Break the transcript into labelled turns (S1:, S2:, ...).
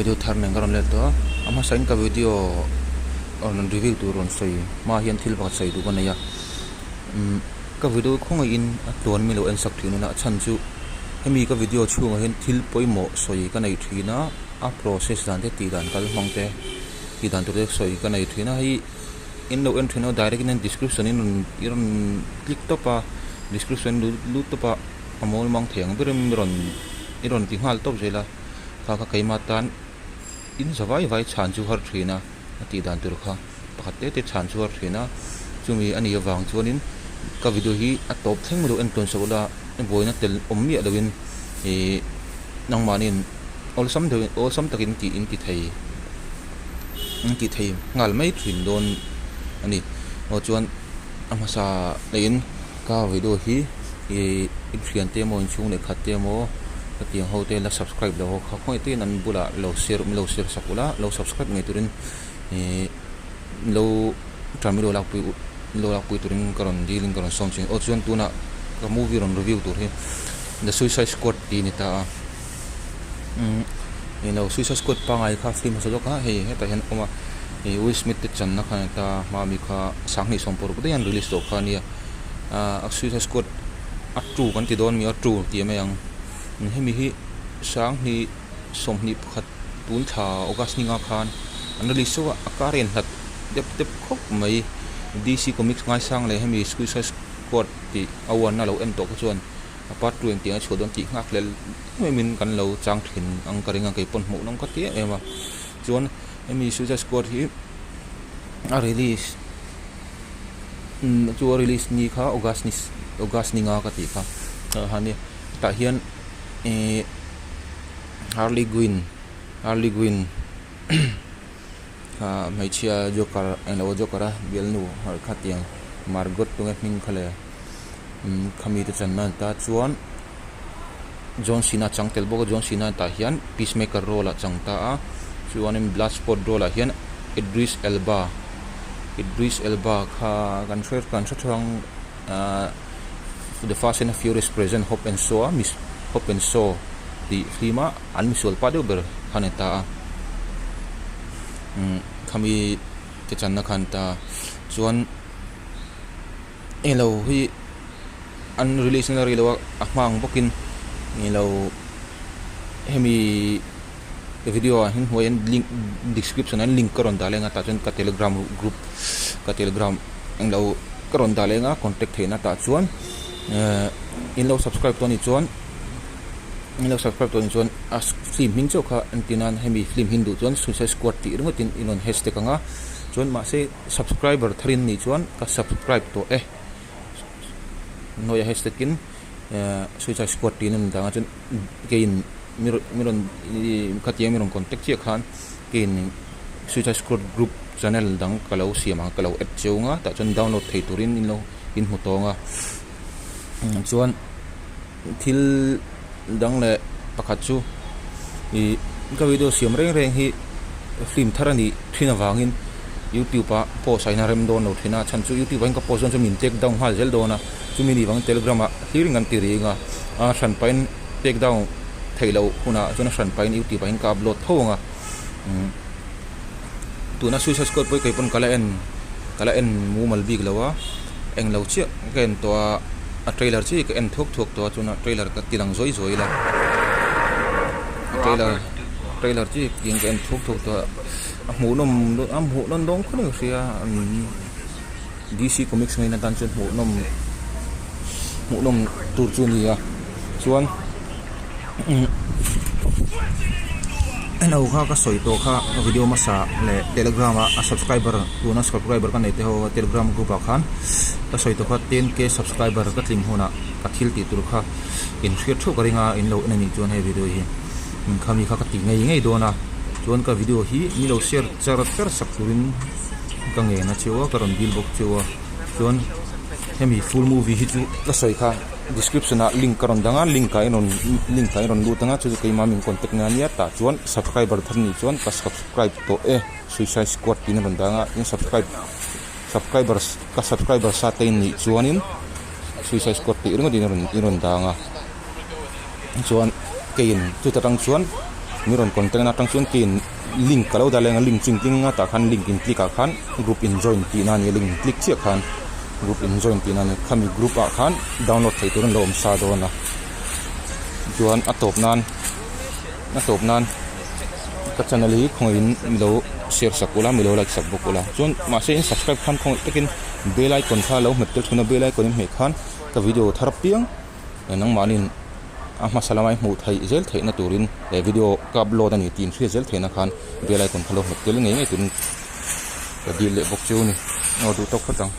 S1: Video thar nen ka rawn let tawh a, a hmasa in ka video rawn review tur rawn sawi hma hian thil pakhat sawi duh ka nei a, umm ka video khawngaih in a tluan mi lo en sak thin a a chhan chu hemi ka video chhungah hian thil pawimawh sawi ka nei thin a, a process dan te tih dan kal hmang te tih dan tur te sawi ka nei thin a hei in lo en thin a direct in description in rawn i rawn click tawp a description lut tawp a a mawl mang thei ang berin i rawn i rawn ti nghal tawp zel a. Kha kha keimah tan in za vai vai chhan chu har thin a, a tih dan tur kha pakhat te te chhan chu har thin a, chumi a nih avang chuanin ka video hi a tawp thleng lo en tawn sak ula buaina tel awm miah loin ih nangmahniin awlsam deuhin awlsam takin tih in ti thei in ti thei nghal mai thin dawn a ni. Aw chuan a hmasa leh in ka video hi ih i thiante emaw inchhung leh khat te emaw hetiang ho te la subscribe lo ho kha khawngaih takin an bulah lo share lo share sak ula lo subscribe ngei turin ih lo tha mi lo lakpui lo lakpui turin ka rawn dil in ka rawn sawm thin aw chuan tunah ka movie rawn review tur hi the suicide squad tih a ni ta a umm eng lo suicide squad pangngai kha film hmasa zawk a hei hetah hian a awm a ih will smith te channa kha a ni ta a hma ami kha sanghnih sawmpawrh daih an release tawh kha a nia ahh suicide squad a two kan ti dawn mi a two tih mai ang hemi hi sanghnih sawmhnih pakhat tun thla august ni nga khan an release chauh a a kar a inhlat dep dep khawp mai D C comics ngaisang leh hemi suicide squad tih a one a lo en tawh kha chuan a part two engtiang a chhuah dawn tih nghak hlel em em in kan lo chang thin ang ka ring a kei pawn hmuh nawm ka ti em em a chuan hemi suicide squad hi a release chu a release ni kha august ni august ni nga ka tih kha ah ni tah hian ihh harley quinn harley quinn ah hmeichhia joker englo joker a bialnu khatiang margot tunge hming kha le umm khami te channa an ta chuan John Cena chang tel bawk a John Cena tah hian peacemaker role ah chang ta a chuanin Bloodsport role ah hian Idris Elba Idris Elba kha kan hre kan hre theuh ang ahh The Fast and the Furious present Hobbs and Shaw a Hobbs and Shaw tih film a an misual pa deuh ber kha a ni ta a umm khami te channa kha a ni ta a chuan eng lo hi an release na rih lo a a hma ang bawkin eng lo hemi video ah hian hnuaiah hian link description ah hian link ka rawn dah leng a tah chuan ka telegram group ka telegram eng lo ka rawn dah leng a contact theihna tah chuan ehh in lo subscribe tawh a nih chuan in lo subscribe tawh a nih chuan a film hming chauh kha entir nan hemi film hi duh chuan suicide squad tih ringawt in in rawn hashtag ang a chuan mahse subscriber thar in nih chuan ka subscribe tawh e hnuaiah hashtag in ehh suicide squad tiin a rawn dang a chuan keiin mi rawn mi rawn ihh khatiang mi rawn contact chiah khan keiin suicide squad group channel dang ka lo siam ang ka lo add cheu ang a tah chuan download thei turin in lo in hmu tawng a chuan thil dang leh pakhat chu ih ka video siam reng reng hi film thar a nih thin avangin youtube ah post ah hian a rem dawn lo thin a chhan chu youtube ah hian ka post dawn chuan min take down nghal zel dawn a chumi ni vangin telegram ah hlir in kan ti reng a a hran pahin take down theih loh hunah chuan a hran pahin youtube ah hian ka upload tho ang a umm tuna suicide squad pawh hi kei pawn ka la en ka la en mumal bik lo a englo chiah ka en tawh a a trailer chiah hi ka en thuak thuak tawh a chuan a trailer ka ti lang zawi zawi ila a trailer trailer chiah hi ka en thuak thuak tawh a a hmuhnawm a hmuhnawm dawn khawp in ka hria D C comics ngaina tan chuan hmuhnawm hmuhnawm tur chu a ni a chuan hello kha ka sawi tawh kha video hmasa leh telegram ah a subscriber tuna subscriber ka neih te ho telegram group ah khan ka sawi tawh kha ten k subscriber ka tling hunah ka thil tih tur kha in hriat theuh ka ring a in lo en a nih chuan hei video hi khami kha ka ti ngei ngei dawn a chuan ka video hi mi lo share char char sak turin ka ngen a cheu a ka rawn dil bawk cheu a chuan hemi full movie hi chu ka sawi kha. Description ah link ka rawn dang a link ah i rawn link ah i rawn lut ang a chu chu keimah min contact na ania tah chuan subscriber thar nih chuan ka subscribe tawh e suicide squad tiin a rawn dang a tin subscribe subscribers ka subscriber sa te in nih chuanin suicide squad tih ringawt in a rawn i rawn dang a chuan keiin chuta tang chuan. Mi rawn contact na atang chuan keiin link ka lo dah leng a link chu in click nga tah khan link in click ah khan group in join tihna a ni a link in click chiah khan group in join tihna a ni khami group ah khan download theih tur an lo awm sa dawn a chuan a tawp nan a tawp nan ka channel hi khawngaih in mi lo share sak ula mi lo like sak bawk ula chuan mahse in subscribe khan khawngaih takin bell icon kha lo hmet tel thun a bell icon in hmeh khan ka video thar apiang nangmahniin a hmasa lama i hmuh theih zel theihna turin he video ka upload a ni tih inhriat zel theihna khan bell icon kha lo hmet tel ngei ngei turin ka dil leh bawk chu a ni. Aw duh tawk phawt ang.